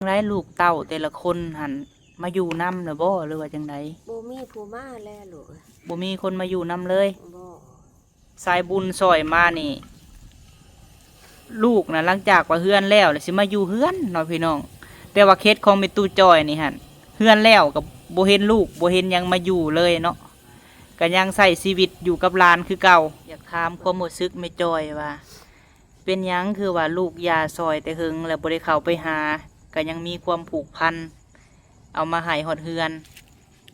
ຈັ່ງໃດ ລູກເຕົ້າແຕ່ລະຄົນຫັ້ນມາຢູ່ນຳແລ້ວບໍ່ ຫຼືວ່າຈັ່ງໃດ? ບໍ່ມີຜູ້ມາແລ້ວລູກເອີຍ. ບໍ່ມີຄົນມາຢູ່ນຳເລີຍ? ບໍ່. ສາຍບຸນຊ່ອຍມານີ້ ລູກນະ ຫຼັງຈາກວ່າເຮືອນແລ້ວລະຊິມາຢູ່ເຮືອນເນາະພີ່ນ້ອງ. ແຕ່ວ່າເຂດຂອງແມ່ຕູ້ຈ້ອຍນີ້ຫັ້ນ ເຮືອນແລ້ວກໍບໍ່ເຫັນລູກ ບໍ່ເຫັນຫຍັງມາຢູ່ເລີຍເນາະ, ກໍຍັງໃຊ້ຊີວິດຢູ່ກັບຫຼານຄືເກົ່າ. ຢາກຖາມຄວາມຮູ້ສຶກແມ່ຈ້ອຍວ່າ ເປັນຫຍັງຄືວ່າລູກຢ່າຊ່ອຍແຕ່ເຫິງແລ້ວບໍ່ໄດ້ເຂົ້າໄປຫາ ກໍຍັງມີຄວາມຜູກພັນ ເອົາມາໃຫ້ຮອດເຮືອນ?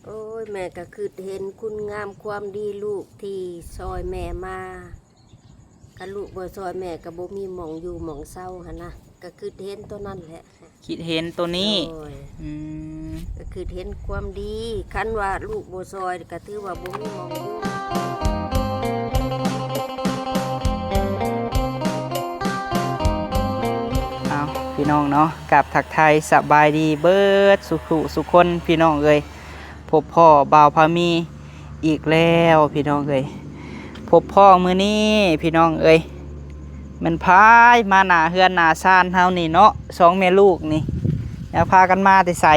ໂອ້ຍ ແມ່ກໍຄິດເຫັນຄຸນງາມຄວາມດີລູກທີ່ຊ່ອຍແມ່ມາ. ຄັນລູກບໍ່ຊ່ອຍແມ່ກໍບໍ່ມີໝ່ອງຢູ່ໝ່ອງເຊົາຫັ້ນນະ, ກໍຄິດເຫັນໂຕນັ້ນແຫຼະ. ຄິດເຫັນໂຕນີ້. ໂດຍ. ອືມ. ກໍຄິດເຫັນຄວາມດີ, ຄັນວ່າລູກບໍ່ຊ່ອຍກໍຖືວ່າບໍ່ມີໝ່ອງຢູ່. ເອົາ ພີ່ນ້ອງເນາະ, ກາບທັກທາຍສະບາຍດີເບິດສູ່ຜູ້ສູ່ຄົນ ພີ່ນ້ອງເອີຍ. ພົບພໍ້ບ່າວພາມີອີກແລ້ວພີ່ນ້ອງເອີຍ. ພົບພໍ້ມື້ນີ້ພີ່ນ້ອງເອີຍ ແມ່ນພາຍມາໜ້າເຮືອນໜ້າຊານເຮົານີ້ເນາະ, ສອງແມ່ລູກນີ້ ຈັກພາກັນມາແຕ່ໃສ?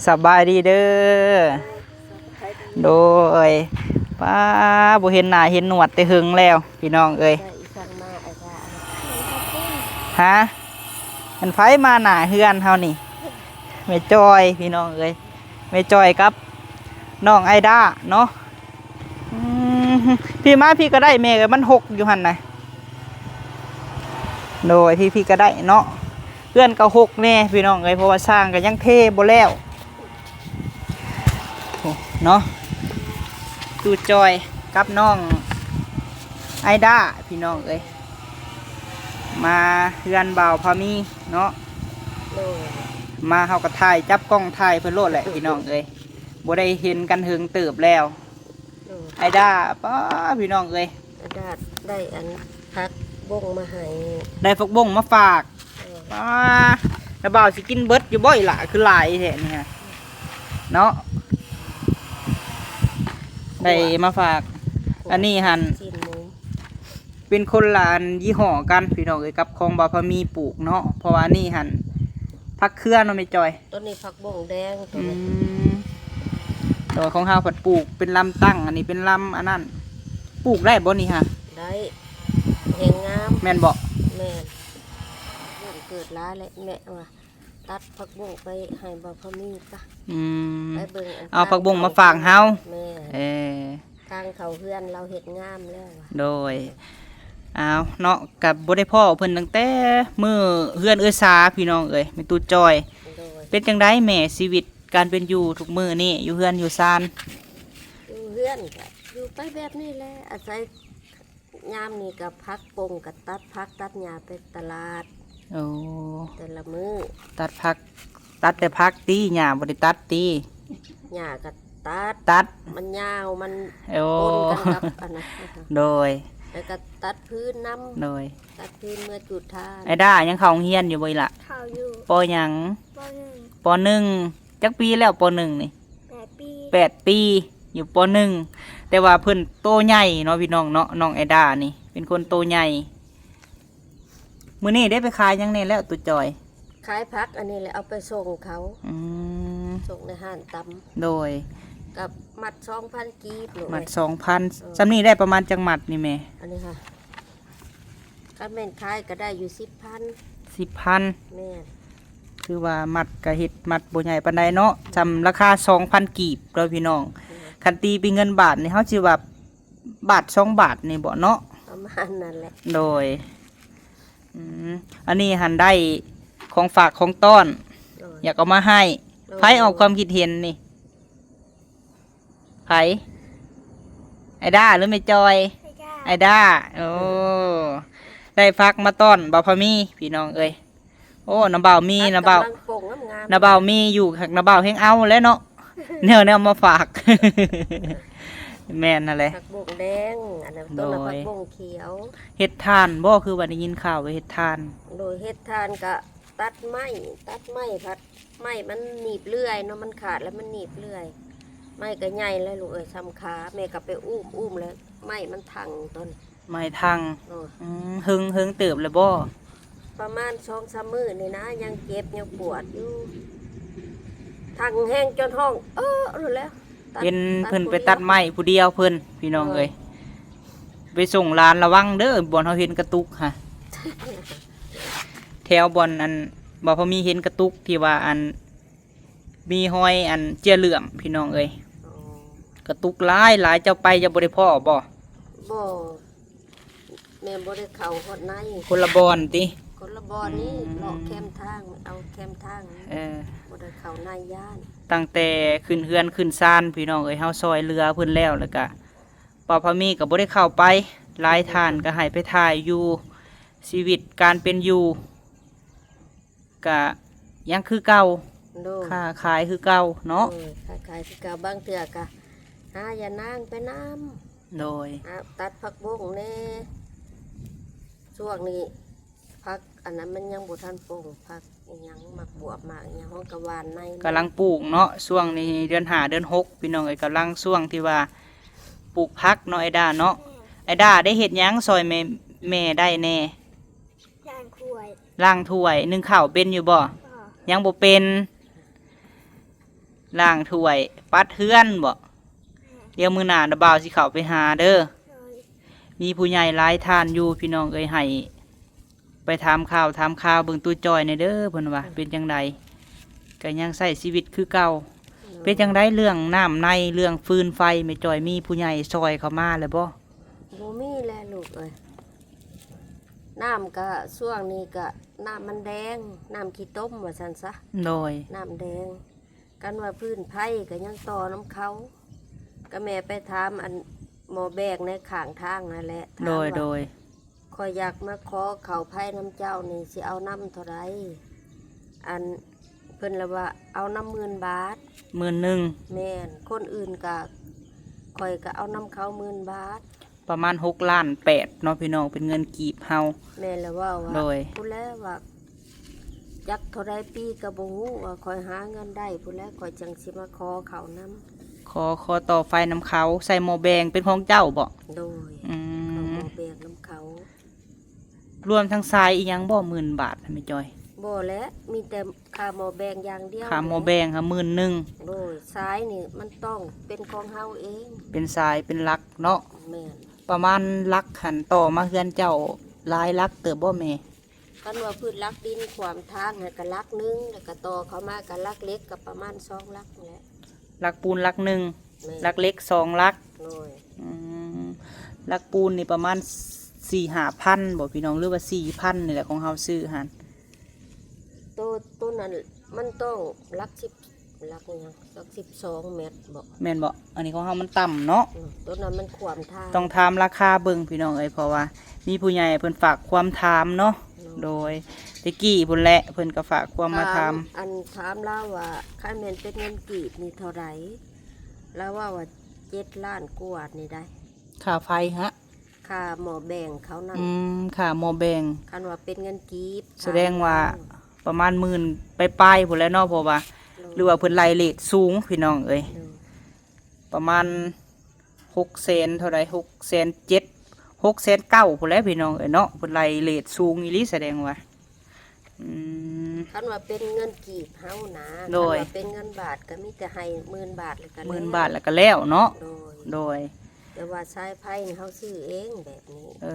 ສະບາຍດີເດີ. ໂດຍ. ປ້າ ບໍ່ເຫັນໜ້າເຫັນໜວດແຕ່ເຫິງແລ້ວພີ່ນ້ອງເອີຍ. ຮະ? ແມ່ນໃຜມາໜ້າເຮືອນເຮົານີ້? ແມ່ຈ້ອຍພີ່ນ້ອງເອີຍ, ແມ່ຈ້ອຍກັບນ້ອງໄອດ້າເນາະ. ອືມ ພີ່ມາ ພີ່ກໍໄດ້ແມ່ເອີຍ, ມັນຫົກຢູ່ຫັ້ນນະ. ໂດຍ ພີ່ ພີ່ກໍໄດ້ເນາະ. ເຮືອນກໍຫົກແດ່ພີ່ນ້ອງເອີຍ ເພາະວ່າສ້າງກໍຍັງເທບໍ່ແລ້ວເນາະ. ຕູ້ຈ້ອຍກັບນ້ອງໄອດ້າພີ່ນ້ອງເອີຍ ມາເຮືອນບ່າວພາມີເນາະ. ໂດຍ. ມາເຮົາກໍຖ່າຍ ຈັບກ້ອງຖ່າຍເພິ່ນໂລດແຫຼະພີ່ນ້ອງເອີຍ, ບໍ່ໄດ້ເຫັນກັນເຫິງເຕີບແລ້ວ. ໂດຍ. ໄອດ້າ ປ້າ ພີ່ນ້ອງເອີຍ ໄອດ້າໄດ້ອັນຜັກບົ້ງມາໃຫ້ ໄດ້ຜັກບົ້ງມາຝາກ. ເອີ. ປ້າ ນ້າບ່າວຊິກິນເບິດຢູ່ບໍ່ອີ່ຫຼະ ຄືຫຼາຍແທ້ນີ້ຮະເນາະ. ໄດ້ມາຝາກ ອັນນີ້ຫັ້ນ ຊີ້ນໝູ ເປັນຄົນລະອັນຍີ່ຫໍ້ກັນພີ່ນ້ອງເອີຍ ກັບຂອງບ່າວພາມີປູກເນາະ. ເພາະວ່າອັນນີ້ຫັ້ນ ຜັກເຄືອເນາະແມ່ຈ້ອຍ. ໂຕນີ້ຜັກບົ້ງແດງໂຕນີ້. ອືມ. ແຕ່ວ່າຂອງເຮົາພັດປູກເປັນລຳຕັ້ງ, ອັນນີ້ເປັນລຳອັນນັ້ນ. ປູກໄດ້ບໍ່ນີ້ຮະ? ໄດ້. ແຮງງາມ. ແມ່ນບໍ່? ແມ່ນ. ເລີ່ມເກີດຫຼາຍແລ້ວ ແມ່ວ່າຕັດຜັກບົ້ງໄປໃຫ້ບ່າວພາມີປະ. ອືມ. ໄປເບິ່ງອັນ ເອົາຜັກບົ້ງມາຝາກເຮົາ. ແມ່ນ. ເອີ. ທາງເຂົ້າເຮືອນລາວເຮັດງາມແລ້ວ. ໂດຍ. ອ້າວ ເນາະ ກໍບໍ່ໄດ້ພໍ້ເພິ່ນຕັ້ງແຕ່ມື້ເຮືອນເອື້ອຍສາ ພີ່ນ້ອງເອີຍ ແມ່ຕູ້ຈ້ອຍ. ໂດຍ. ເປັນຈັ່ງໃດແມ່ ຊີວິດການເປັນຢູ່ທຸກມື້ນີ້ ຢູ່ເຮືອນຢູ່ຊານ? ຢູ່ເຮືອນກໍຢູ່ໄປແບບນີ້ແຫຼະ ອາໄສ ຍາມນີ້ກໍຜັກບົ້ງ ກໍຕັດຜັກຕັດຫຍ້າໄປຕະຫຼາດ. ໂອ້. ແຕ່ລະມື້ ຕັດຜັກ ຕັດແຕ່ຜັກຕິ ຫຍ້າບໍ່ໄດ້ຕັດຕິ? ຫຍ້າກໍຕັດ ຕັດ ມັນຍາວ ມັນ ໂອ້ ປົນກັນກັບອັນນັ້ນ. ໂດຍ. ແລ້ວກໍຕັດຟືນນຳ. ໂດຍ. ຕັດຟືນເມືອຈູດຖ່ານ. ໄອດ້າຍັງເຂົ້າໂຮງຮຽນຢູ່ບໍ່ອີ່ຫຼະ? ເຂົ້າຢູ່. ປໍຫຍັງ? ປໍໜຶ່ງ. ປໍໜຶ່ງ. ຈັກປີແລ້ວ ປໍໜຶ່ງນີ້? ແປດປີ ແປດປີ ຢູ່ ປໍໜຶ່ງ. ແຕ່ວ່າເພິ່ນໂຕໃຫຍ່ເນາະ ພີ່ນ້ອງເນາະ, ນ້ອງໄອດ້ານີ້ເປັນຄົນໂຕໃຫຍ່. ມື້ນີ້ໄດ້ໄປຂາຍຫຍັງແດ່ແລ້ວ ຕູ້ຈ່ອຍ? ຂາຍຜັກອັນນີ້ແຫຼະ ເອົາໄປສົ່ງເຂົາ. ອືມ ສົ່ງໃນຮ້ານຕຳ. ໂດຍ. ກັບມັດສອງພັນກີບ. ມັດສອງພັນ. ເອີ. ສ່ຳນີ້ໄດ້ປະມານຈັກມັດນີ້ແມ່? ອັນນີ້ຫະ ຄັນແມ່ນຂາຍກໍໄດ້ຢູ່ສິບພັນ. ສິບພັນ. ແມ່ນ. ຖືວ່າມັດກໍເຮັດມັດບໍ່ໃຫຍ່ປານໃດເນາະ, ສ່ຳລາຄາສອງພັນກີບເດີ້ພີ່ນ້ອງ. ແມ່ນ. ຄັນຕີເປັນເງິນບາດນີ້ ເຮົາຊິວ່າບາດສອງບາດນີ້ບໍເນາະ? ປະມານນັ້ນແຫຼະ. ໂດຍ. ອືມ ອັນນີ້ຫັ້ນໄດ້ຂອງຝາກຂອງຕ້ອນ. ໂດຍ. ຢາກເອົາມາໃຫ້. ໂດຍ. ໃຜອອກຄວາມຄິດເຫັນນີ້? ໃຜ? ໄອດ້າ ຫຼື ແມ່ຈ່ອຍ? ໄອດ້າ. ໄອດ້າ. ໂອ້ ໄດ້ຜັກມາຕ້ອນບ່າວພາມີ ພີ່ນ້ອງເອີຍ. ໂອ້ ນ້າບ່າວມີ ນ້າບ່າວ ກຳລັງປົ່ງງາມໆ ນ້າບ່າວມີຢູ່ ຄັກ ນ້າບ່າວແຮ່ງເອົາແຫຼະເນາະ ແນວ ແນວມາຝາກ. ແມ່ນຫັ້ນແຫຼະ. ຜັກບົ້ງແດງ ອັນນັ້ນ. ໂດຍ. ຕົ້ນລະຜັກບົ້ງຂຽວ. ເຮັດຖ່ານບໍ່? ຄືວ່າໄດ້ຍິນຂ່າວວ່າເຮັດຖ່ານ. ໂດຍ. ເຮັດຖ່ານກະຕັດໄມ້ ຕັດໄມ້ ພັດ ໄມ້ມັນໜີບເລື່ອຍເນາະ, ມັນຂາດແລ້ວມັນໜີບເລື່ອຍ. ໄມ້ກໍໃຫຍ່ແລ້ວລູກເອີຍ ສ່ຳຂາ, ແມ່ກໍໄປອຸ້ມ ອຸ້ມແລ້ວໄມ້ມັນທັ່ງຕົວນີ້. ໄມ້ທັ່ງ. ໂດຍ. ອືມ ເຫິງ ເຫິງເຕີບແລ້ວບໍ່? ປະມານສອງສາມມື້ນີ້ນະ ຍັງເຈັບຍັງປວດຢູ່ ທັງແຮງຈົນຮ້ອງເອີໂລດແລ້ວ. ເຫັນເພິ່ນໄປຕັດໄມ້ຜູ້ດຽວເພິ່ນ ພີ່ນ້ອງເອີຍ ໄປສົ່ງຫຼານ ລະວັງເດີ ບ່ອນເຮົາເຫັນກະຕຸກຫັ້ນ ແຖວບ່ອນອັນ ບໍ່ພໍມີເຫັນກະຕຸກທີ່ວ່າອັນ ມີຮອຍອັນເຈ້ຍເຫຼື້ອມ ພີ່ນ້ອງເອີຍ. ອໍ ກະຕຸກຫຼາຍໆ ເຈົ້າໄປເຈົ້າບໍ່ໄດ້ພໍ້ບໍ່? ບໍ່ ແມ່ບໍ່ໄດ້ເຂົ້າຮອດໃນ. ຄົນລະບ່ອນຕິ? ຄົນລະບ່ອນນີ້ ອືມ ເລາະແຄມທາງ ເອົາແຄມທາງ. ເອີ ບໍ່ໄດ້ເຂົ້າໃນຢ້ານ. ຕັ້ງແຕ່ຂຶ້ນເຮືອນຂຶ້ນຊານ ພີ່ນ້ອງເອີຍ ເຮົາຊ່ອຍເຫຼືອເພິ່ນແລ້ວ ແລ້ວກະປາພາມີກໍບໍ່ໄດ້ເຂົ້າໄປ. ຫຼາຍທ່ານກໍໃຫ້ໄປຖ່າຍຢູ່ ຊີວິດການເປັນຢູ່ ກະຍັງຄືເກົ່າ. ໂດຍ ຄ້າຂາຍຄືເກົ່າເນາະ. ໂດຍ ຄ້າຂາຍຄືເກົ່າ ບາງເທື່ອກະຫາຍານາງໄປນຳ. ໂດຍ ຫາຕັດຜັກບົ້ງແດ່ ຊ່ວງນີ້ຜັກອັນນັ້ນມັນຍັງບໍ່ທັນປົ່ງ ຜັກອີ່ຫຍັງ ໝາກບວບ ໝາກອີ່ຫຍັງ ເຮົາກະຫວ່ານໃນ ກຳລັງປູກເນາະ. ຊ່ວງນີ້ເດືອນຫ້າເດືອນຫົກ ພີ່ນ້ອງເອີຍ ກຳລັງຊ່ວງທີ່ວ່າປູກຜັກເນາະ ໄອດາເນາະ. ໄອດາໄດ້ເຮັດຫຍັງຊ່ອຍແມ່ ແມ່ໄດ້ແດ່? ລ້າງຖ້ວຍ ລ້າງຖ້ວຍ. ໜຶ້ງເຂົ້າເປັນຢູ່ບໍ່? ບໍ່ ຍັງບໍ່ເປັນ. ລ້າງຖ້ວຍ ປັດເຮືອນບໍ່? ແມ່ນ. ດຽວມື້ໜ້ານະ ບ່າວຊິເຂົ້າໄປຫາເດີ. ໂດຍ ມີຜູ້ໃຫຍ່ຫຼາຍທ່ານຢູ່ ພີ່ນ້ອງເອີຍ ໃຫ້ໄປຖາມຂ່າວຖາມຄາວເບິ່ງຕູ້ຈ້ອຍແດ່ເດີ ເພິ່ນວ່າ ເປັນຈັ່ງໃດ ກໍຍັງໃຊ້ຊີວິດຄືເກົ່າ. ໂດຍ ເປັນຈັ່ງໃດເລື່ອງນ້ຳໃນ ເລື່ອງຟືນໄຟ ແມ່ຈ້ອຍ ມີຜູ້ໃຫຍ່ຊ່ອຍເຂົ້າມາແລ້ວບໍ່? ບໍ່ມີແລ້ວລູກເອີຍ. ນ້ຳກະຊ່ວງນີ້ກະນ້ຳມັນແດງ ນ້ຳຂີ້ຕົມວ່າຊັ້ນຊະ. ໂດຍ ນ້ຳແດງ ຄັນວ່າຟືນໄຟກະຍັງຕໍ່ນຳເຂົາ ກະແມ່ໄປຖາມອັນໝໍ້ແບງໃນຂ້າງທາງຫັ້ນແຫຼະ. ໂດຍ ຖາມວ່າ ໂດຍ ຂ້ອຍຢາກມາຂໍເຂົ້າໄຟນຳເຈົ້ານີ້ ຊິເອົານຳເທົ່າໃດ? ອັນ ເພິ່ນລະວ່າເອົານຳໝື່ນບາດ. ໝື່ນໜຶ່ງ? ແມ່ນ ຄົນອື່ນກະ ຂ້ອຍກະເອົານຳເຂົາໝື່ນບາດ. ປະມານຫົກລ້ານແປດເນາະ ພີ່ນ້ອງ ເປັນເງິນກີບເຮົາ. ແມ່ນລະເວົ້າວ່າ ໂດຍ ພຸ້ນແຫຼະວ່າ ຈັກເທົ່າໃດປີກະບໍ່ຮູ້ ວ່າຂ້ອຍຫາເງິນໄດ້ພຸ້ນແຫຼະ ຂ້ອຍຈັ່ງຊິມາຂໍເຂົ້ານຳ. ຂໍ ຂໍຕໍ່ໄຟນຳເຂົາ ໃສ່ໝໍ້ແບງເປັນຂອງເຈົ້າບໍ່? ໂດຍ ອືມ ເຂົ້າໝໍ້ແບງນຳເຂົາ. ລວມທັງສາຍອີ່ຫຍັງບໍ່ ໝື່ນບາດນະແມ່ຈ້ອຍ? ບໍ່ແຫຼະ ມີແຕ່ຄ່າໝໍ້ແບງຢ່າງດຽວ. ຄ່າໝໍ້ແບງຫາໝື່ນໜຶ່ງ. ໂດຍ ສາຍນີ້ມັນຕ້ອງເປັນຂອງເຮົາເອງ ເປັນສາຍເປັນຫຼັກເນາະ. ແມ່ນ ປະມານຫຼັກຫັ້ນຕໍ່ມາເຮືອນເຈົ້າຫຼາຍຫຼັກເຕີບບໍ່ແມ່? ຄັນວ່າພື້ນຫຼັກດິນຂວາມທາງຫັ້ນກະຫຼັກໜຶ່ງ ແລ້ວກະຕໍ່ເຂົ້າມາກະຫຼັກເຫຼັກກະປະມານສອງຫຼັກແຫຼະ. ຫຼັກປູນຫຼັກໜຶ່ງ. ແມ່ນ ຫຼັກເຫຼັກສອງຫຼັກ. ໂດຍ ອືມ ຫຼັກປູນນີ້ປະມານສີ່ຫ້າພັນບໍ່ພີ່ນ້ອງ ຫຼືວ່າສີ່ພັນນີ້ແຫຼະ ຂອງເຮົາຊື້ຫັ້ນ. ໂຕ ໂຕນັ້ນມັນຕ້ອງຫຼັກສິບ ຫຼັກຫຍັງ ຫຼັກສິບສອງແມັດບໍ່? ແມ່ນບໍ່? ອັນນີ້ຂອງເຮົາມັນຕ່ຳເນາະ. ອືມ ໂຕນັ້ນມັນຂວາມທາງ. ຕ້ອງຖາມລາຄາເບິ່ງພີ່ນ້ອງເອີຍ ເພາະວ່າມີຜູ້ໃຫຍ່ເພິ່ນຝາກຄວາມຖາມເນາະ. ໂດຍ ໂດຍ ແຕ່ກີ້ພຸ້ນແຫຼະ ເພິ່ນກໍຝາກຄວາມມາຖາມ ຖາມ ອັນ ຖາມລາວວ່າ ຄັນແມ່ນເປັນເງິນກີບນີ້ເທົ່າໃດ? ລາວເວົ້າວ່າເຈັດລ້ານກວ່ານີ້ໄດ໋. ຄ່າໄຟຫະ? ຄ່າໝໍ້ແບງເຂົານັ້ນ. ອືມ ຄ່າໝໍ້ແບງ. ຄັນວ່າເປັນເງິນກີບ ສະແດງວ່າ ປະມານໝື່ນປາຍໆພຸ້ນແຫຼະເນາະ ເພາະວ່າ ໂດຍ ຫຼືວ່າເພິ່ນໄລ່ເຣດສູງພີ່ນ້ອງເອີຍ. ໂດຍ ປະມານຫົກແສນເທົ່າໃດ ຫົກແສນເຈັດ ຫົກແສນເກົ້າພຸ້ນແຫຼະພີ່ນ້ອງເອີຍເນາະ ເພິ່ນໄລ່ເຣດສູງອີ່ຫຼີ ສະແດງວ່າ ອືມ ຄັນວ່າເປັນເງິນກີບເຮົານະ. ໂດຍ ຄັນວ່າເປັນເງິນບາດກໍມີແຕ່ໃຫ້ໝື່ນບາດແລ້ວກໍ ໝື່ນບາດແລ້ວກໍແລ້ວເນາະ. ໂດຍ ໂດຍ ແຕ່ວ່າສາຍໄຟນີ້ເຮົາຊື້ເອງແບບນີ້. ເອີ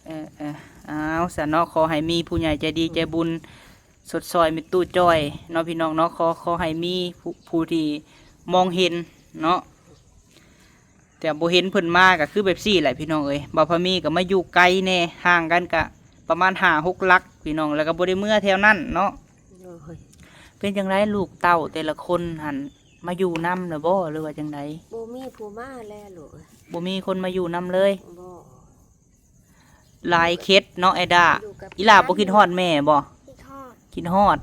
ເອີ ເອີ ເອົາຊັ້ນເນາະ ຂໍໃຫ້ມີຜູ້ໃຫຍ່ໃຈດີໃຈບຸນ ອືມ ຊົດຊ່ອຍແມ່ຕູ້ຈ້ອຍເນາະ ພີ່ນ້ອງເນາະ. ຂໍ ຂໍໃຫ້ມີຜູ້ ຜູ້ທີ່ມອງເຫັນເນາະ ແຕ່ບໍ່ເຫັນເພິ່ນມາກໍຄືແບບຊີ້ແຫຼະພີ່ນ້ອງເອີຍ. ບ່າວພາມີກໍມາຢູ່ໄກແດ່ ຫ່າງກັນກະປະມານຫ້າຫົກຫຼັກພີ່ນ້ອງ ແລ້ວກໍບໍ່ໄດ້ເມືອແຖວນັ້ນເນາະ. ໂດຍ ເປັນຈັ່ງໃດລູກເຕົ້າແຕ່ລະຄົນຫັ້ນ ມາຢູ່ນຳແລ້ວບໍ່ ຫຼືວ່າຈັ່ງໃດ? ບໍ່ມີຜູ້ມາແລ້ວລູກເອີຍ. ບໍ່ມີຄົນມາຢູ່ນຳເລີຍ? ບໍ່. ຫຼາຍເຂດເນາະໄອດາ. ຢູ່ກັບ ອີ່ຫຼ້າບໍ່ຄິດຮອດແມ່ບໍ່? ຄິດຮອດ ຄິດຮອດ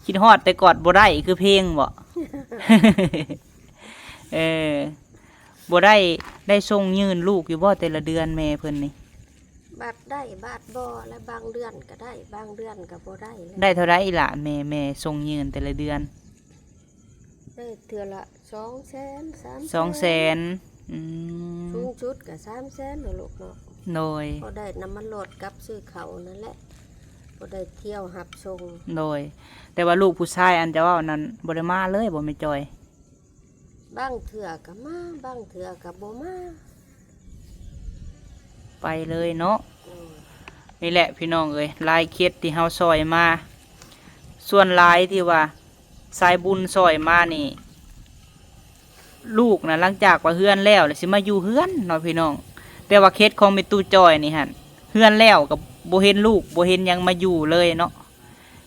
ຄິດຮອດແຕ່ກອດບໍ່ໄດ້ຄືເພງບໍ່? ເອີ ບໍ່ໄດ້ ໄດ້ສົ່ງຍື່ນລູກຢູ່ບໍ່ແຕ່ລະເດືອນແມ່ເພິ່ນນີ້? ບາດໄດ້ບາດບໍ່ ແລະບາງເດືອນກໍໄດ້ ບາງເດືອນກໍບໍ່ໄດ້. ໄດ້ເທົ່າໃດອີ່ຫຼ້າ ແມ່ ແມ່ສົ່ງຍື່ນແຕ່ລະເດືອນ? ໄດ້ເທື່ອລະສອງແສນ ສາມແສນ ສອງແສນ. ອືມ ສູງສຸດກໍສາມແສນເນາະລູກເນາະ. ໂດຍ ພໍໄດ້ນ້ຳມັນລົດກັບຊື້ເຂົ້ານັ້ນແຫຼະ ພໍໄດ້ທ່ຽວຮັບສົ່ງ. ໂດຍ ແຕ່ວ່າລູກຜູ້ຊາຍອັນເຈົ້າເວົ້ານັ້ນບໍ່ໄດ້ມາເລີຍບໍ່ແມ່ຈ່ອຍ? ບາງເທື່ອກໍມາ ບາງເທື່ອກໍບໍ່ມາ ໄປເລີຍເນາະ. ໂດຍ ນີ້ແຫຼະພີ່ນ້ອງເອີຍ ຫຼາຍເຂດທີ່ເຮົາຊ່ອຍມາ ສ່ວນຫຼາຍທີ່ວ່າສາຍບຸນຊ່ອຍມານີ້ ລູກນະ ຫຼັງຈາກວ່າເຮືອນແລ້ວ ແລ້ວຊິມາຢູ່ເຮືອນເນາະພີ່ນ້ອງ. ແຕ່ວ່າເຂດຂອງແມ່ຕູ້ຈ້ອຍນີ້ຫັ້ນ ເຮືອນແລ້ວກໍບໍ່ເຫັນລູກ ບໍ່ເຫັນຫຍັງມາຢູ່ເລີຍເນາະ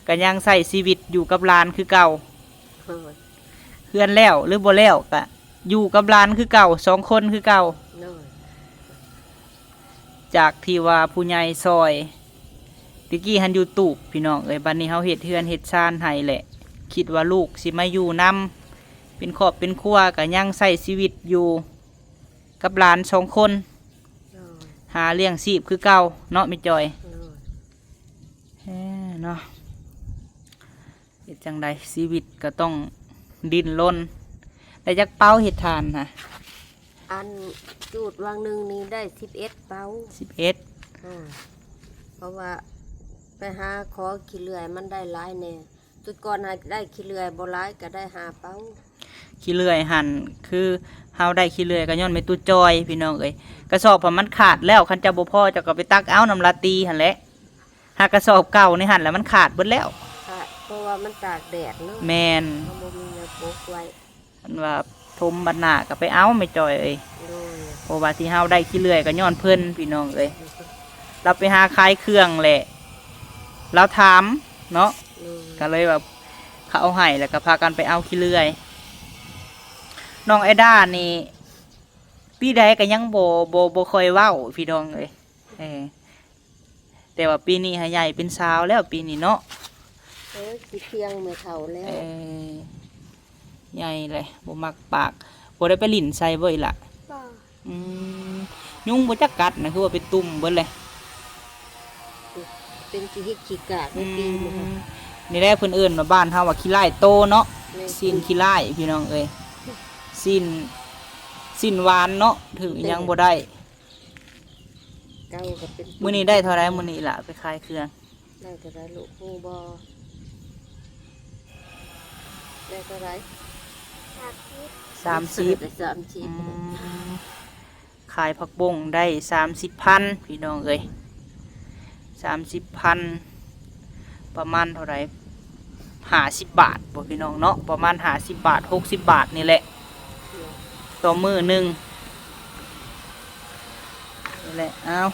ກໍຍັງໃຊ້ຊີວິດຢູ່ກັບຫຼານຄືເກົ່າ. ໂດຍ ເຮືອນແລ້ວ ຫຼື ບໍ່ແລ້ວ ກະຢູ່ກັບຫຼານຄືເກົ່າ ສອງຄົນຄືເກົ່າ. ໂດຍ ຈາກທີ່ວ່າຜູ້ໃຫຍ່ຊ່ອຍ ແຕ່ກີ້ຫັ້ນຢູ່ຕູບພີ່ນ້ອງເອີຍ ບັດນີ້ເຮົາເຮັດເຮືອນເຮັດຊານໃຫ້ແຫຼະ ຄິດວ່າລູກຊິມາຢູ່ນຳ ເປັນຄອບເປັນຄົວ ກະຍັງໃຊ້ຊີວິດຢູ່ກັບຫຼານສອງຄົນ. ໂດຍ ຫາລ້ຽງຊີບຄືເກົ່າເນາະແມ່ຈ່ອຍ. ໂດຍ ເອີ ເນາະ ເຮັດຈັ່ງໃດ ຊີວິດກໍຕ້ອງດີ້ນລົນ. ໄດ້ຈັກເປົາເຮັດຖ່ານນະ? ອັນຈູດຫວ່າງໜຶ່ງນີ້ໄດ້ສິບເອັດເປົາ. ສິບເອັດ ໂດຍ ເພາະວ່າໄປຫາຂໍຂີ້ເລື່ອຍມັນໄດ້ຫຼາຍແດ່ ຊຸດກ່ອນຫາໄດ້ຂີ້ເລື່ອຍບໍ່ຫຼາຍກໍໄດ້ຫ້າເປົາ. ຂີ້ເລື່ອຍຫັ້ນ ຄືເຮົາໄດ້ຂີ້ເລື່ອຍກໍຍ້ອນແມ່ຕູ້ຈ້ອຍພີ່ນ້ອງເອີຍ ກະສອບຫັ້ນມັນຂາດແລ້ວ ຄັນເຈົ້າບໍ່ພໍເຈົ້າກໍໄປຕັກເອົານຳລາຕີຫັ້ນແຫຼະ. ຫາກະສອບເກົ່າໃນຫັ້ນລະມັນຂາດເບິດແລ້ວ. ຂາດ ເພາະວ່າມັນຕາກແດດເນາະ. ແມ່ນ ເຮົາບໍ່ມີແນວປົກໄວ້. ອັນວ່າຖົມບັດໜ້າກໍໄປເອົາແມ່ຈ່ອຍເອີຍ. ໂດຍ ເພາະວ່າທີ່ເຮົາໄດ້ຂີ້ເລື່ອຍກໍຍ້ອນເພິ່ນພີ່ນ້ອງເອີຍ. ລາວໄປຫາຂາຍເຄື່ອງແຫຼະ ລາວຖາມເນາະ. ໂດຍ ກໍເລີຍວ່າເຂົາເອົາໃຫ້ ແລ້ວກໍພາກັນໄປເອົາຂີ້ເລື່ອຍ. ນ້ອງໄອດານີ້ ປີໃດກໍຍັງບໍ່ ບໍ່ ບໍ່ຄ່ອຍເວົ້າພີ່ນ້ອງເອີຍ. ເອີ ແຕ່ວ່າປີນີ້ຫາໃຫຍ່ເປັນສາວແລ້ວ ປີນີ້ເນາະ. ເອີ ຊິພຽງແມ່ເຖົ້າແລ້ວ. ເອີ ໃຫຍ່ແຫຼະ ບໍ່ມັກປາກ. ບໍ່ໄດ້ໄປຫຼິ້ນໃສ່ບໍ່ອີ່ຫຼະ? ບໍ່. ອືມ ຍຸງບໍ່ຈັກກັດນະ ຄືວ່າເປັນຕຸ່ມເບິດເລີຍ. ເປັນຂີ້ຫິກຂີ້ກາກໃນປີນີ້. ອືມ ນີ້ແຫຼະເພິ່ນເອີ້ນວ່າ ບ້ານເຮົາວ່າຂີ້ລ້າຍໂຕເນາະ. ແມ່ນ ຊີ້ນຂີ້ລ້າຍພີ່ນ້ອງເອີຍ ຊີ້ນ ຊີ້ນຫວານເນາະ ຖືກຫຍັງບໍ່ໄດ້. ເກົ່າກໍເປັນ ມື້ນີ້ໄດ້ເທົ່າໃດ? ມື້ນີ້ລະໄປຂາຍເຄື່ອງ ໄດ້ເທົ່າໃດລູກ ຮູ້ບໍ່? ໄດ້ເທົ່າໃດ? ສາມສິບ ສາມສິບ ໄດ້ສາມສິບ. ອືມ ຂາຍຜັກບົ້ງໄດ້ສາມສິບພັນ ພີ່ນ້ອງເອີຍ ສາມສິບພັນ ປະມານເທົ່າໃດ? ຫ້າສິບບາດບໍ່ພີ່ນ້ອງເນາະ ປະມານຫ້າສິບບາດ ຫົກສິບບາດນີ້ແຫຼະ ຕໍ່ມື້ໜຶ່ງ. ນີ້ແຫຼະ ເອົາ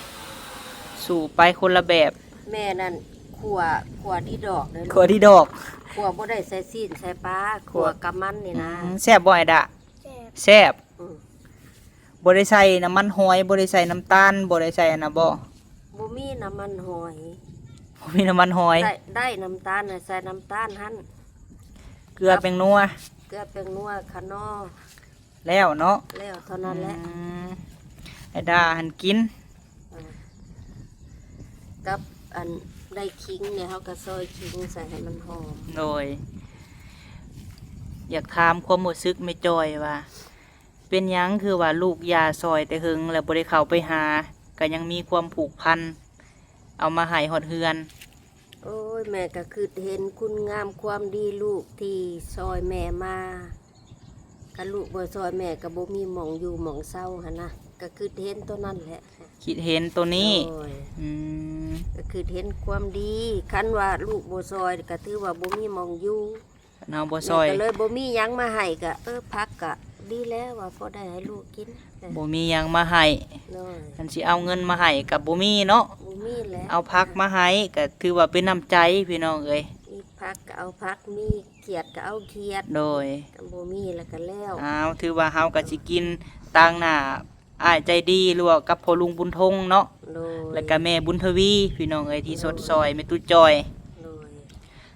ສູ້ໄປຄົນລະແບບ. ແມ່ນັ້ນຂົ້ວ ຂົ້ວດີດອກເດີ ຂົ້ວດີດອກ ຂົ້ວບໍ່ໄດ້ໃສ່ຊີ້ນໃສ່ປາ ຂົ້ວ ຂົ້ວກັບມັນນີ້ນະ. ອືມ ແຊບບໍ່ອ້າຍດາ? ແຊບ ແຊບ. ອືມ ບໍ່ໄດ້ໃສ່ນ້ຳມັນຫອຍ ບໍ່ໄດ້ໃສ່ນ້ຳຕານ ບໍ່ໄດ້ໃສ່ອັນນັ້ນບໍ່? ບໍ່ມີນ້ຳມັນຫອຍ ບໍ່ມີນ້ຳມັນຫອຍ. ໄດ້ ໄດ້ນ້ຳຕານນະ ໃສ່ນ້ຳຕານຫັ້ນ ເກືອແປ້ງນົວ ເກືອແປ້ງນົວ ຂະນໍ ແລ້ວເນາະ ແລ້ວເທົ່ານັ້ນແຫຼະ. ອືມ ໄອດາຫັ້ນກິນ ເອີ ກັບອັນໄດ້ຂີງນີ້ ເຮົາກໍຊອຍຂີງໃສ່ໃຫ້ມັນຫອມ. ໂດຍ ຢາກຖາມຄວາມຮູ້ສຶກແມ່ຈ້ອຍວ່າ ເປັນຫຍັງຄືວ່າລູກຢ່າຊ່ອຍແຕ່ເຫິງແລ້ວບໍ່ໄດ້ເຂົ້າໄປຫາ ກໍຍັງມີຄວາມຜູກພັນ ເອົາມາໃຫ້ຮອດເຮືອນ? ໂອ້ຍ ແມ່ກໍຄິດເຫັນຄຸນງາມຄວາມດີລູກທີ່ຊ່ອຍແມ່ມາ ຄັນລູກບໍ່ຊ່ອຍແມ່ກໍບໍ່ມີໝ່ອງຢູ່ໝ່ອງເຊົາຫັ້ນນະ ກໍຄິດເຫັນຕົວນັ້ນແຫຼະ. ຄິດເຫັນຕົວນີ້. ໂດຍ. ອືມ ກໍຄິດເຫັນຄວາມດີ ຄັນວ່າລູກບໍ່ຊ່ອຍກໍຖືວ່າບໍ່ມີໝ່ອງຢູ່. ເຮົາບໍ່ຊ່ອຍ ແມ່ກໍເລີຍບໍ່ມີຫຍັງມາໃຫ້ ກໍ ເອີ ຜັກກໍດີແລ້ວວ່າພໍໄດ້ໃຫ້ລູກກິນ. ບໍ່ມີຫຍັງມາໃຫ້. ໂດຍ. ຄັນຊິເອົາເງິນມາໃຫ້ກໍບໍ່ມີເນາະ. ບໍ່ມີແຫຼະ. ເອົາຜັກມາໃຫ້ກໍຖືວ່າເປັນນ້ຳໃຈພີ່ນ້ອງເອີຍ. ມີຜັກກໍເອົາຜັກ ມີຂຽດກໍເອົາຂຽດ. ໂດຍ. ຄັນບໍ່ມີແລ້ວກໍແລ້ວ. ອ້າວ ຖືວ່າເຮົາກໍຊິກິນຕາງໜ້າ ອ້າຍໃຈດີ ຫຼືວ່າກັບພໍ່ລຸງບຸນທົງເນາະ. ໂດຍ. ແລ້ວກະແມ່ບຸນທະວີ ພີ່ນ້ອງເອີຍ ທີ່ ໂດຍ ຊົດຊ່ອຍແມ່ຕູ້ຈ່ອຍ. ໂດຍ.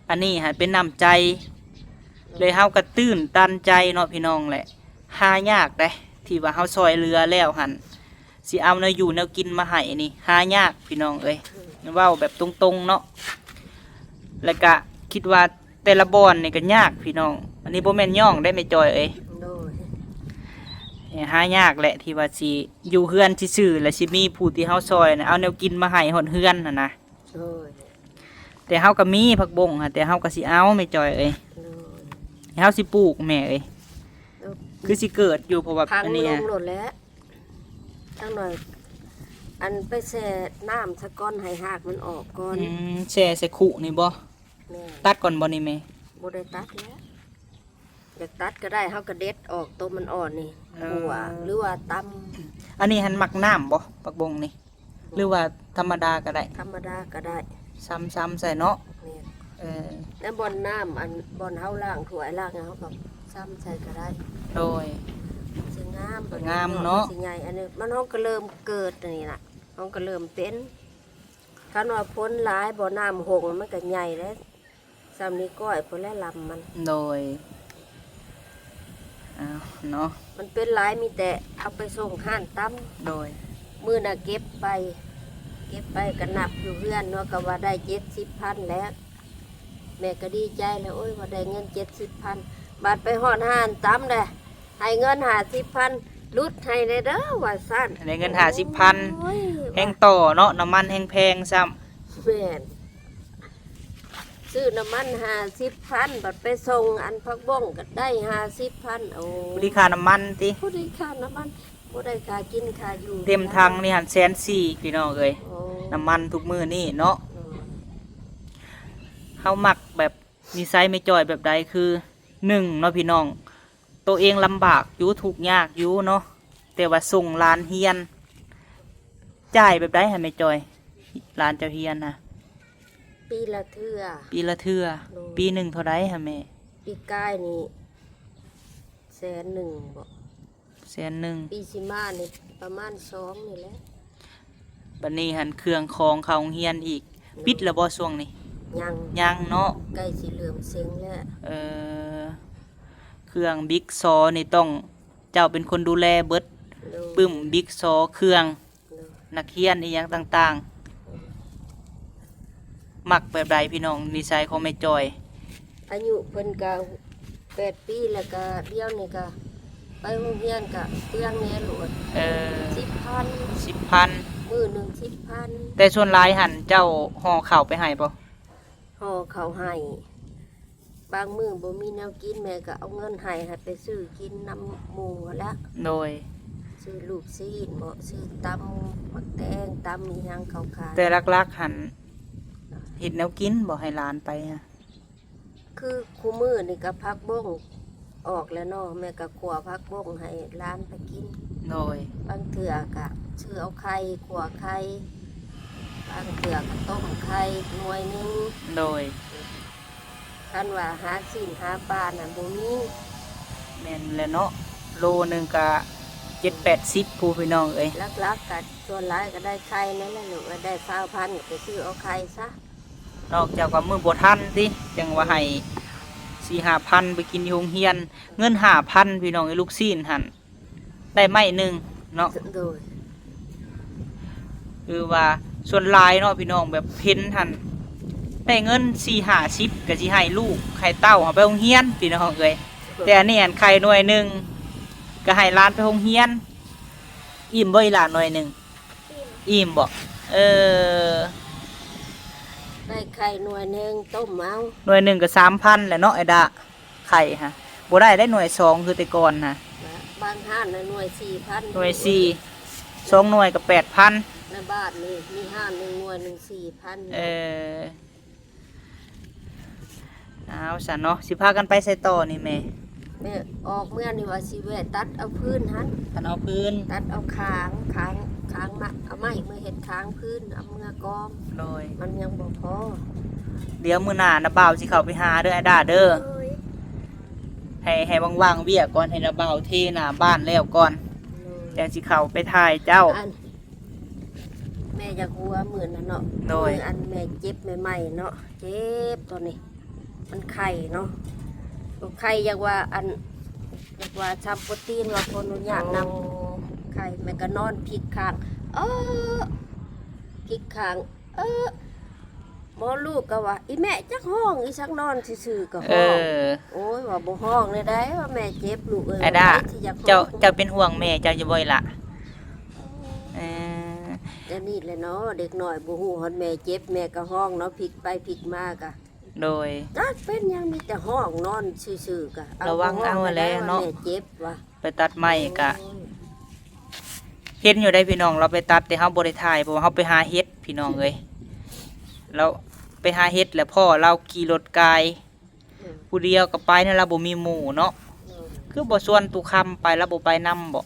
ອັນນີ້ຫັ້ນເປັນນ້ຳໃຈ. ໂດຍ. ເລີຍເຮົາກະຕື່ນຕັນໃຈເນາະ ພີ່ນ້ອງແຫຼະ ຫາຍາກເດ້ ທີ່ວ່າເຮົາຊ່ອຍເຫຼືອແລ້ວຫັ້ນ ຊິເອົາແນວຢູ່ແນວກິນມາໃຫ້ນີ້ ຫາຍາກ ພີ່ນ້ອງເອີຍ. ໂດຍ. ເວົ້າແບບຕົງໆເນາະ ແລ້ວກະຄິດວ່າ ແຕ່ລະບ່ອນນີ້ກໍຍາກພີ່ນ້ອງ ອັນນີ້ບໍ່ແມ່ນຍ້ອງເດ້ແມ່ຈອຍເອີຍ. ໂດຍ. ຫາຍາກແຫຼະ ທີ່ວ່າຊິຢູ່ເຮືອນຊື່ໆ ແລ້ວຊິມີຜູ້ທີ່ເຮົາຊ່ອຍນະ ເອົາແນວກິນມາໃຫ້ຮອດເຮືອນຫັ້ນນະ. ໂດຍ ແຕ່ເຮົາກໍມີຜັກບົ້ງຫັ້ນ ແຕ່ເຮົາກໍຊິເອົາ ແມ່ຈ້ອຍເອີຍ. ໂດຍ ເຮົາຊິປູກແມ່ເອີຍ. ເອີ ຄືຊິເກີດຢູ່ ເພາະວ່າ ພັງ ອັນນີ້ ລົງໂລດແຫຼະ. ຈັກໜ້ອຍ ອັນໄປແຊ່ນ້ຳສະກ່ອນ ໃຫ້ຮາກມັນອອກກ່ອນ. ອືມ ແຊ່ໃສ່ຄຸນີ້ບໍ່? ແມ່ນ. ຕັດກ່ອນບໍ່ນີ້ແມ່? ບໍ່ໄດ້ຕັດແລ້ວ. ຢາກຕັດກໍໄດ້ ເຮົາກໍເດັດອອກໂຕມັນອ່ອນນີ້ ເອີ ຂົ້ວ ຫຼືວ່າຕຳ. ອັນນີ້ຫັ້ນໝັກນ້ຳບໍ່ ຜັກບົ້ງນີ້? ບໍ່ ຫຼືວ່າທຳມະດາກໍໄດ້? ທຳມະດາກໍໄດ້. ຊ້ຳໆໃສ່ເນາະ. ແມ່ນ. ເອີ ແລ້ວບ່ອນນ້ຳ ອັນ ບ່ອນເຮົາລ້າງຖ້ວຍລ້າງຫຍັງ ເຮົາກໍຊ້ຳໃສ່ກໍໄດ້. ໂດຍ ຊິງາມ ງາມເນາະ ຊິໃຫຍ່. ອັນນີ້ມັນ ເຮົາກໍເລີ່ມເກີດອັນນີ້ລະ ເຮົາກໍເລີ່ມເປັນ. ຄັນວ່າຝົນຫຼາຍບໍ່ ນ້ຳຫົ່ງ ມັນກໍໃຫຍ່ເດ້. ສ່ຳນີ້ກ້ອຍພຸ້ນແຫຼະລຳມັນ. ໂດຍ ອ້າວ ເນາະ ມັນເປັນຫຼາຍ ມີແຕ່ເອົາໄປສົ່ງຮ້ານຕຳ. ໂດຍ ມື້ນະເກັບໄປ ເກັບໄປກໍນັບຢູ່ເຮືອນເນາະ ກໍວ່າໄດ້ເຈັດສິບພັນແລ້ວ. ແມ່ກໍດີໃຈແລ້ວ ໂອ້ຍ ວ່າໄດ້ເງິນເຈັດສິບພັນ ບາດໄປຮອດຮ້ານຕຳແລ້ວ ໃຫ້ເງິນຫ້າສິບພັນ ຫຼຸດໃຫ້ແດ່ເດີ ວ່າຊັ້ນ. ໄດ້ເງິນຫ້າສິບພັນ ໂອ້ຍ ແຮງຕໍ່ເນາະ ນ້ຳມັນແຮງແພງຊ້ຳ. ແມ່ນ. ຊື້ນ້ຳມັນຫ້າສິບພັນ ບັດໄປສົ່ງອັນຜັກບົ້ງກໍໄດ້ຫ້າສິບພັນ. ໂອ້ ຜູ້ທີ່ຄ່ານ້ຳມັນຕິ? ຜູ້ທີ່ຄ່ານ້ຳມັນ ບໍ່ໄດ້ຄ່າກິນຄ່າຢູ່. ເຕັມຖັງນີ້ຫັ້ນແສນສີ່ ພີ່ນ້ອງເອີຍ. ໂອ້ ນ້ຳມັນທຸກມື້ນີ້ເນາະ. ໂອ້ ເຮົາມັກແບບນິໄສແມ່ຈ້ອຍແບບໃດ? ຄື ໜຶ່ງເນາະ ພີ່ນ້ອງ ໂຕເອງລຳບາກຢູ່ ທຸກຍາກຢູ່ເນາະ ແຕ່ວ່າສົ່ງຫຼານຮຽນ ຈ່າຍແບບໃດຫະແມ່ຈ້ອຍ? ຫຼານເຈົ້າຮຽນນະ ປີລະເທື່ອ. ປີລະເທື່ອ. ໂດຍ. ປີໜຶ່ງເທົ່າໃດຫະແມ່? ປີກາຍນີ້ແສນໜຶ່ງບໍ? ແສນໜຶ່ງ. ປີຊິມານີ້ປະມານສອງນີ້ແຫຼະ. ບັດນີ້ຫັ້ນເຄື່ອງຂອງເຂົ້າໂຮງຮຽນອີກ. ໂດຍ. ປິດແລ້ວບໍ່ຊ່ວງນີ້? ຍັງ. ຍັງເນາະ. ໃກ້ຊິເລີ່ມເສັງແລ້ວ. ເອີ ເຄື່ອງບິກຊໍນີ້ຕ້ອງ ເຈົ້າເປັນຄົນດູແລເບິດ. ໂດຍ. ປຶ້ມ ບິກຊໍ ເຄື່ອງ ໂດຍ ນັກຮຽນອີ່ຫຍັງຕ່າງໆ. ມັກແບບໃດພີ່ນ້ອງ ນິໄສຂອງແມ່ຈອຍ? ອາຍຸເພິ່ນກະແປດປີ ແລ້ວກະດຽວນີ້ກະໄປໂຮງຮຽນກະເປືອງແດ່ໂລດ. ເອີ ສິບພັນ ສິບພັນ ມື້ໜຶ່ງສິບພັນ. ແຕ່ສ່ວນຫຼາຍຫັ້ນເຈົ້າຫໍ່ເຂົ້າໄປໃຫ້ບໍ່? ຫໍ່ເຂົ້າໃຫ້. ບາງມື້ບໍ່ມີແນວກິນ ແມ່ກໍເອົາເງິນໃຫ້ ໃຫ້ໄປຊື້ກິນນຳໝູ່ຫັ້ນແຫຼະ. ໂດຍ. ຊື້ລູກຊີ້ນບໍ ຊື້ຕຳໝາກແຕງ ຕຳອີ່ຫຍັງເຂົາຂາຍ. ແຕ່ຫຼັກໆຫັ້ນເຮັດແນວກິນບໍ ໃຫ້ຫຼານໄປ? ຄືຄູ່ມື້ນີ້ກໍຜັກບົ້ງອອກແລ້ວເນາະ ແມ່ກໍຂົ້ວຜັກບົ້ງໃຫ້ຫຼານໄປກິນ. ໂດຍ. ບາງເທື່ອກໍຊື້ເອົາໄຂ່ ຂົ້ວໄຂ່ ບາງເທື່ອກໍຕົ້ມໄຂ່ໜ່ວຍໜຶ່ງ. ໂດຍ. ຄັນວ່າຫາຊີ້ນຫາປານະບໍ່ມີ. ແມ່ນແຫຼະເນາະ ໂລໜຶ່ງກະເຈັດແປດສິບ ຜູ້ພີ່ນ້ອງເອີຍ. ຫຼັກໆກະສ່ວນຫຼາຍກະໄດ້ໄຂ່ນັ້ນແຫຼະລູກ ໄດ້ຊາວພັນກະໄປຊື້ເອົາໄຂ່ຊະ. ນອກຈາກວ່າມື້ບໍ່ທັນຕິ ຈັ່ງວ່າໃຫ້ສີ່ຫ້າພັນໄປກິນຢູ່ໂຮງຮຽນ. ເງິນຫ້າພັນພີ່ນ້ອງເອີຍ ລູກຊີ້ນຫັ້ນ ໄດ້ໄມ້ໜຶ່ງເນາະ. ໂດຍ. ຄືວ່າສ່ວນຫຼາຍເນາະພີ່ນ້ອງ ແບບເຫັນຫັ້ນ ໄດ້ເງິນສີ່ຫ້າສິບ ກໍຊິໃຫ້ລູກໃຫ້ເຕົ້າເອົາໄປໂຮງຮຽນພີ່ນ້ອງເອີຍ. ແຕ່ອັນນີ້ຫັ້ນໄຂ່ໜ່ວຍໜຶ່ງ ກໍໃຫ້ຫຼານໄປໂຮງຮຽນ. ອີ່ມບໍ່ອີ່ຫຼານໜ່ວຍໜຶ່ງ? ອີ່ມ. ອີ່ມບໍ? ເອີ ໄດ້ໄຂ່ໜ່ວຍໜຶ່ງຕົ້ມເອົາ. ໜ່ວຍໜຶ່ງກໍສາມພັນແຫຼະເນາະ ໄອ້ດາ. ໄຂ່ຫະ ບໍ່ໄດ້ໄດ໋ ໜ່ວຍສອງຄືແຕ່ກ່ອນຫະ. ບາງຮ້ານນະໜ່ວຍສີ່ພັນ. ໜ່ວຍສີ່ ສອງໜ່ວຍກໍແປດພັນ. ໃນບ້ານນີ້ມີຮ້ານໜຶ່ງໜ່ວຍໜຶ່ງສີ່ພັນ. ເອີ ເອົາຊັ້ນເນາະ ຊິພາກັນໄປໃສຕໍ່ນີ້ແມ່? ແມ່ອອກເມືອນີ້ວ່າຊິແວະຕັດເອົາຟືນຫັ້ນ. ຕັດເອົາຟືນ ຕັດເອົາຄາງ ຄາງ ຄາງມາ ເອົາໄມ້ມາເຮັດຄາງຟືນ ເອົາເມືອກອງ. ໂດຍ. ມັນຍັງບໍ່ພໍ. ດຽວມື້ໜ້ານ້າບ່າວຊິເຂົ້າໄປຫາເດີ ໄອ້ດາເດີ. ໂດຍ. ໃຫ້ ໃຫ້ວ່າງໆວຽກກ່ອນ ໃຫ້ນ້າບ່າວເທໜ້າບ້ານແລ້ວກ່ອນ. ໂດຍ. ຈັ່ງຊິເຂົ້າໄປຖ່າຍເຈົ້າ. ອັນ ແມ່ຢາກຫົວມື້ນັ້ນເນາະ. ໂດຍ. ມື້ອັນແມ່ເຈັບໃໝ່ໆເນາະ ເຈັບຕອນນີ້ ມັນໄຂ້ເນາະ ໄຂ້ ຢາກວ່າອັນ ຢາກວ່າຊ້ຳໂປຣຕີນ ວ່າຂໍອະນຸຍາດນຳ. ໂອ້ ໄຂ້ ແມ່ກໍນອນພິກຂ້າງ ເອີ ພິກຂ້າງ ເອີ ບໍ່ ລູກກໍວ່າ ອີແມ່ຈັກຮ້ອງອີສັງ ນອນຊື່ໆກໍຮ້ອງ. ເອີ ໂອ້ຍ ວ່າບໍ່ຮ້ອງແນວໃດ ວ່າແມ່ເຈັບລູກເອີຍ. ອາດາ ໃຜຊິຢາກຮ້ອງ ເຈົ້າ ເຈົ້າເປັນຫ່ວງແມ່ເຈົ້າຢູ່ບໍ່ອີ່ຫຼະ? ເອີ ແນວນີ້ແຫຼະເນາະ ເດັກນ້ອຍບໍ່ຮູ້ຮອດແມ່ເຈັບ ແມ່ກໍຮ້ອງເນາະ ພິກໄປພິກມາກໍ ໂດຍ ຈັກເປັນຫຍັງ ມີແຕ່ຮ້ອງນອນຊື່ໆ ກໍ ລະວັງເອົາແຫຼະເນາະ ແມ່ເຈັບວ່າ ໄປຕັດໄມ້ກະ ໂອ້ຍ ເຫັນຢູ່ໄດ໋ພີ່ນ້ອງ ລາວໄປຕັດ ແຕ່ເຮົາບໍ່ໄດ້ຖ່າຍ ເພາະວ່າເຮົາໄປຫາເຫັດພີ່ນ້ອງເອີຍ. ລາວໄປຫາເຫັດ ແລ້ວພໍ້ລາວຂີ່ລົດກາຍ ອືມ ຜູ້ດຽວກໍໄປນັ້ນ ລາວບໍ່ມີໝູ່ເນາະ. ອືມ ຄືບໍ່ຊວນຕຸຄຳໄປ ລາວບໍ່ໄປນຳບໍ?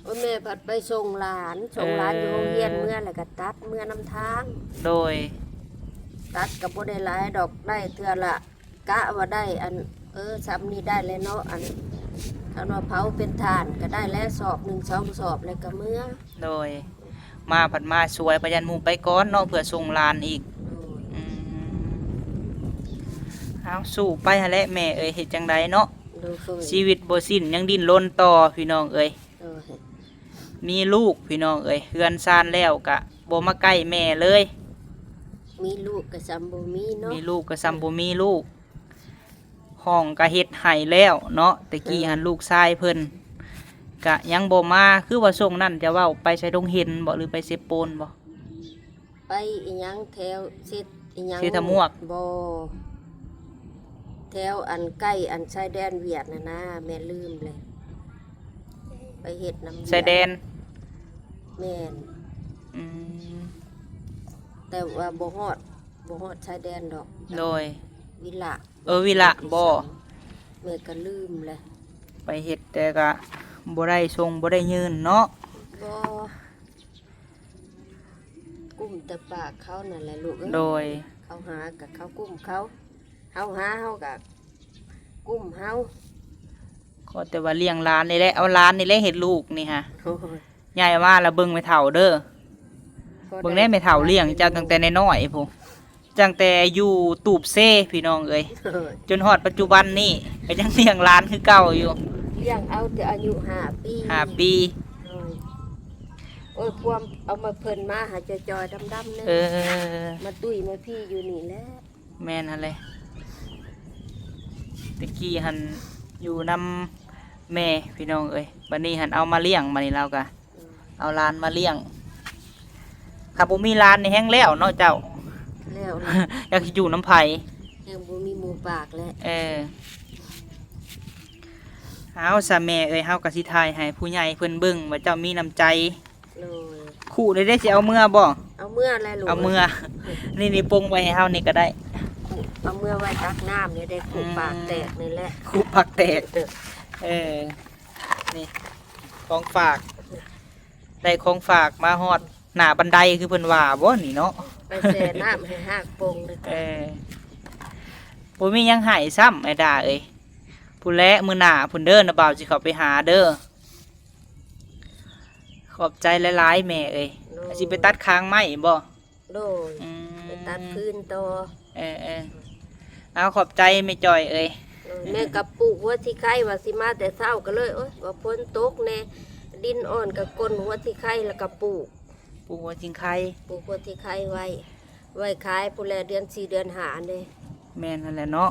ໂອ້ຍ ແມ່ພັດໄປສົ່ງຫຼານ ສົ່ງຫຼານຢູ່ໂຮງຮຽນ ເອີ ເມືອແລ້ວກໍຕັດ ເມືອນຳທາງ. ໂດຍ ຕັດກໍບໍ່ໄດ້ຫຼາຍດອກ ໄດ້ເທື່ອລະ ກະວ່າໄດ້ອັນ ເອີ ຊ່ຳນີ້ໄດ້ແລ້ວເນາະ ອັນ ຄັນວ່າເຜົາເປັນຖ່ານກໍໄດ້ແລ້ວ ສອບໜຶ່ງສອງສອບແລ້ວກໍເມືອ. ໂດຍ ມາພັດມາສວຍ ພະຍານໝູ່ໄປກ່ອນເນາະ ເພື່ອສົ່ງຫຼານອີກ. ໂດຍ ອືມ ເອົາ ສູ້ໄປຫັ້ນແຫຼະແມ່ເອີຍ ເຮັດຈັ່ງໃດເນາະ. ໂດຍ ຊີວິດບໍ່ສິ້ນ ຍັງດີ້ນລົນຕໍ່ພີ່ນ້ອງເອີຍ. ໂດຍ ມີລູກພີ່ນ້ອງເອີຍ ເຮືອນຊານແລ້ວກະບໍ່ມາໃກ້ແມ່ເລີຍ. ມີລູກກໍຊ່ຳບໍ່ມີເນາະ ມີລູກກໍຊ່ຳບໍ່ມີລູກ. ຫ້ອງກໍເຮັດໃຫ້ແລ້ວເນາະ ແຕ່ກີ້ຫັ້ນ ເອີ ລູກຊາຍເພິ່ນກະຍັງບໍ່ມາ. ຄືວ່າຊ່ວງນັ້ນຈະເວົ້າໄປໃສ ດົງເຫັນບໍ ຫຼືໄປເຊໂປນບໍ? ໄປອີ່ຫຍັງແຖວເຊ ອີ່ຫຍັງ ເຊຕະມວກ ບໍ່ ແຖວອັນໃກ້ອັນຊາຍແດນຫວຽດຫັ້ນນາ ແມ່ລືມແລ້ວ ໄປເຮັດນຳຫວຽດ ຊາຍແດນ. ແມ່ນ ອືມ ແຕ່ວ່າບໍ່ຮອດ ບໍ່ຮອດຊາຍແດນດອກ. ໂດຍ ວິລະ ເອີ ວິລະບໍ? ແມ່ກໍລືມແລ້ວ ໄປເຮັດແຕ່ກະບໍ່ໄດ້ສົ່ງ ບໍ່ໄດ້ຍື່ນເນາະ. ບໍ່ ກຸ້ມແຕ່ປາກເຂົານັ້ນແຫຼະລູກເອີຍ. ໂດຍ ເຂົາຫາກະເຂົາກຸ້ມເຂົາ ເຮົາຫາເຮົາກະກຸ້ມເຮົາ. ຂໍແຕ່ວ່າລ້ຽງຫຼານນີ້ແຫຼະ ເອົາຫຼານນີ້ແຫຼະເຮັດລູກນີ້ຫາ. ໂອ້ຍ ໃຫຍ່ມາລະເບິ່ງແມ່ເຖົ້າເດີ ເບິ່ງແດ່ແມ່ເຖົ້າລ້ຽງເຈົ້າຕັ້ງແຕ່ນ້ອຍໆພຸ້ນ. ຕັ້ງແຕ່ຢູ່ຕູບເຊພີ່ນ້ອງເອີຍ ໂດຍ ຈົນຮອດປັດຈຸບັນນີ້ກໍຍັງລ້ຽງຫຼານຄືເກົ່າຢູ່. ລ້ຽງເອົາແຕ່ອາຍຸຫ້າປີ ຫ້າປີ. ໂດຍ ໂອ້ຍ ພວມເອົາມາເພິ່ນມາຫາຈ່ອຍໆດຳໆເດີ ເອີ ມາຕຸ້ຍມາພີ້ຢູ່ນີ້ແຫຼະ. ແມ່ນຫັ້ນແຫຼະ ແຕ່ກີ້ຫັ້ນຢູ່ນຳແມ່ພີ່ນ້ອງເອີຍ ບັດນີ້ຫັ້ນເອົາມາລ້ຽງ ບັດນີ້ລາວກະ ເອົາຫຼານມາລ້ຽງ. ຄັນບໍ່ມີຫຼານນີ້ແຮ່ງແລ້ວເນາະເຈົ້າ ແລ້ວ ຈັກຊິຢູ່ນຳໃຜ ຍັງບໍ່ມີໝູ່ປາກແຫຼະ. ເອີ ເອົາຊະແມ່ເອີຍ ເຮົາກໍຊິຖ່າຍໃຫ້ຜູ້ໃຫຍ່ເພິ່ນເບິ່ງວ່າເຈົ້າມີນ້ຳໃຈ. ໂດຍ ຄຸນີ້ເດ້ ຊິເອົາເມືອບໍ່? ເອົາເມືອແຫຼະລູກ ເອົາເມືອ. ນີ້ ນີ້ ປົງໄວ້ໃຫ້ເຮົານີ້ກໍໄດ້ ຄຸ ເອົາເມືອໄວ້ຕັກນ້ຳນີ້ເດ້ ຄຸ ອືມ ປາກແຕກນີ້ແຫຼະ ຄຸປາກແຕກ. ເອີ ນີ້ ຂອງຝາກ ໄດ້ຂອງຝາກມາຮອດໜ້າບັນໄດຄືເພິ່ນວ່າບໍນີ້ເນາະ ໄປແຊ່ນ້ຳໃຫ້ຮາກປົ່ງເລີຍ. ເອີ ບໍ່ມີຫຍັງໃຫ້ຊ້ຳ ອ້າຍດາເອີຍ. ພຸ້ນແຫຼະ ມື້ໜ້າພຸ້ນເດີ ນ້າບ່າວຊິເຂົ້າໄປຫາເດີ. ຂອບໃຈຫຼາຍໆແມ່ເອີຍ. ໂດຍ ຊິໄປຕັດຄາງໄມ້ບໍ? ໂດຍ ອືມ ໄປຕັດຟືນຕໍ່. ເອີໆ ເອົາ ຂອບໃຈແມ່ຈ້ອຍເອີຍ. ໂດຍ ແມ່ກໍປູກຫົວສີໄຄ ວ່າຊິມາແຕ່ເຊົ້າ ກໍເລີຍ ໂອ້ຍ ວ່າຝົນຕົກແດ່ ດິນອ່ອນ ກໍກົ້ນຫົວສີໄຄ ແລ້ວກໍປູກ ປູກຫົວສີໄຄ ປູກຫົວສີໄຄໄວ້ ໄວ້ຂາຍພຸ້ນແຫຼະ ເດືອນສີ່ເດືອນຫ້າເດ້. ແມ່ນຫັ້ນແຫຼະເນາະ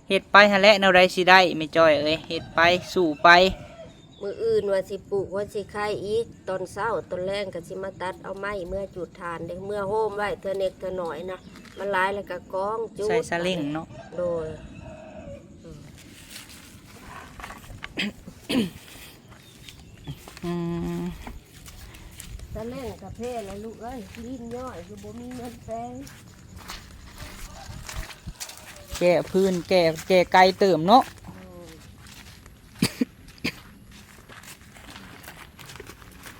ເຮັດໄປຫັ້ນແຫຼະ ແນວໃດຊິໄດ້ ແມ່ຈ້ອຍເອີຍ ເຮັດໄປ ສູ້ໄປ. ມື້ອື່ນວ່າຊິປູກຫົວສີໄຄອີກ ຕອນເຊົ້າ ຕອນແລງກໍຊິມາຕັດເອົາໄມ້ເມືອຈູດຖ່ານເດ້ ເມືອໂຮມໄວ້ເທື່ອເລັກເທື່ອໜ້ອຍນະ ມັນຫຼາຍແລ້ວກໍກອງຈູດ ໃສ່ສະເຫຼັ້ງເນາະ. ໂດຍ ອືມ ອືມ ສະເຫຼັ້ງກະແພລະລູກເອີຍ ຫຼິ້ນຍ້ອຍຢູ່ ບໍ່ມີເງິນແປງ ແກ້ຟືນ ແກ້ ແກ້ໄກເຕີບເນາະ. ໂດຍ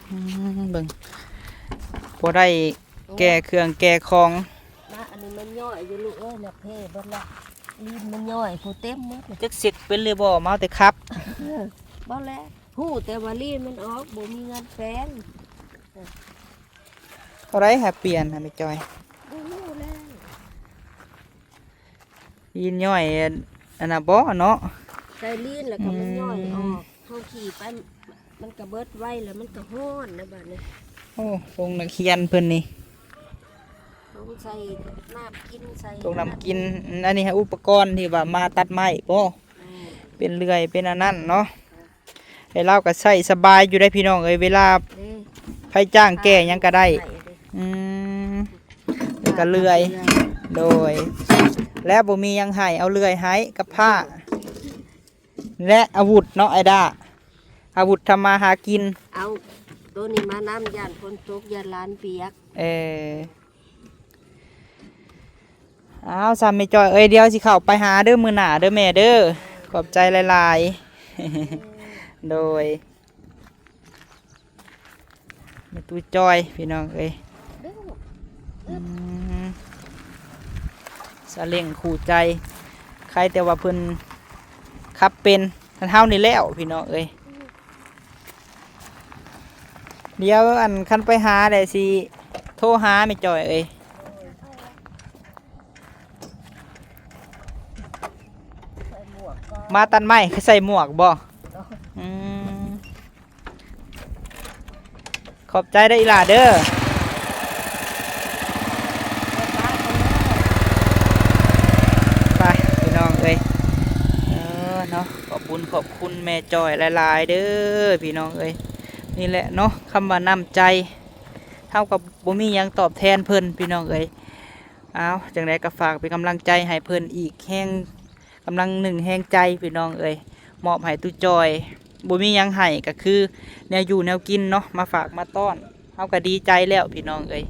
ອືມ ເບິ່ງ ບໍ່ໄດ້ແກ່ເຄື່ອງແກ່ຂອງ. ນະ ອັນນີ້ມັນຍ້ອຍຢູ່ລູກເອີຍ ນະ ເພເບິດລະ ລີນມັນຍ້ອຍຜູ້ເຕັມໝົດ ຈັກເຊັກເປັນຫຼືບໍ່ ມາເອົາແຕ່ຂັບ. ເອີ ບໍ່ແລະ ຮູ້ແຕ່ວ່າລີນມັນອອກ ບໍ່ມີເງິນແປງ. ເທົ່າໃດຫາປ່ຽນຫາແມ່ຈ້ອຍ? ບໍ່ຮູ້ແລ້ວ. ລີນຍ້ອຍອັນ ອັນນ່າບໍ່ເນາະ ໃສ່ລີນແລ້ວກໍມັນ ອືມ ຍ້ອຍອອກ ເຮົາຂີ່ໄປ ມັນກໍເບິດໄວ ແລ້ວມັນກໍຮ້ອນນະບາດນີ້. ໂອ້ ໂຮງນັກຮຽນເພິ່ນນີ້ ໂຮ ໃສ່ນ້ຳກິນ ໃສ່ ຖົງນ້ຳກິນ. ອັນນີ້ໃຫ້ອຸປະກອນທີ່ວ່າມາຕັດໄມ້ບໍ? ເປັນເລື່ອຍ ເປັນອັນນັ້ນເນາະ. ແລ້ວລາວກໍໃຊ້ສະບາຍຢູ່ໄດ໋ພີ່ນ້ອງເອີຍ ເວລາ ເດ້ ໃຜຈ້າງແກ່ຫຍັງກໍໄດ້. ອືມ ແລ້ວກໍເລື່ອຍ ເລື່ອຍ ໂດຍ ແລ້ວບໍ່ມີຫຍັງໃຫ້ ເອົາເລື່ອຍໃຫ້ກັບພ້າ ແລະ ອາວຸດເນາະ ໄອດ້າ ອາວຸດທຳມາຫາກິນ. ເອົາໂຕນີ້ມານຳ ຢ້ານຝົນຕົກ ຢ້ານຫຼານປຽກ. ເອີ ເອົາ ຊຳແມ່ຈ້ອຍເອີຍ ດຽວຊິເຂົ້າໄປຫາເດີ ມື້ໜ້າເດີແມ່ເດີ. ຂອບໃຈຫຼາຍໆ ໂດຍ ແມ່ຕູ້ຈ້ອຍພີ່ນ້ອງເອີຍ. ອືມ ສາເລັງຄູ່ໃຈ ໃຄແຕ່ວ່າເພິ່ນຂັບເປັນ ເຮົານີ້ແລ້ວພີ່ນ້ອງເອີຍ. ດຽວ ອັນ ຄັນໄປຫາໄດ້ຊິໂທຫາແມ່ຈ້ອຍເອີຍ. ມາຕັດໄມ້ຄືໃສ່ໝວກບໍ? ອືມ ຂອບໃຈເດີອີ່ຫຼ້າເດີ. ໄປພີ່ນ້ອງເອີຍ ເອີເນາະ ຂອບບຸນຂອບຄຸນແມ່ຈ້ອຍຫຼາຍໆເດີພີ່ນ້ອງເອີຍ. ນີ້ແຫຼະເນາະ ຄຳວ່ານ້ຳໃຈ ເຮົາກໍບໍ່ມີຫຍັງຕອບແທນເພິ່ນພີ່ນ້ອງເອີຍ. ເອົາ ຈັ່ງໃດກໍຝາກເປັນກຳລັງໃຈໃຫ້ເພິ່ນອີກແຮງ ກຳລັງໜຶ່ງແຮງໃຈພີ່ນ້ອງເອີຍ ມອບໃຫ້ຕູ້ຈ້ອຍ. ບໍ່ມີຫຍັງໃຫ້ກໍຄືແນວຢູ່ແນວກິນເນາະ ມາຝາກມາຕ້ອນ ເຮົາກໍດີໃຈແລ້ວພີ່ນ້ອງເອີຍ.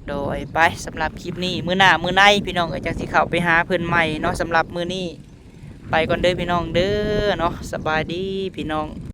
ໂດຍ ໄປ ສຳລັບຄລິບນີ້ ມື້ໜ້າມື້ໃນພີ່ນ້ອງເອີຍ ຈັ່ງຊິເຂົ້າໄປຫາເພິ່ນໃໝ່ເນາະ. ສຳລັບມື້ນີ້ໄປກ່ອນເດີພີ່ນ້ອງເດີເນາະ. ສະບາຍດີພີ່ນ້ອງ.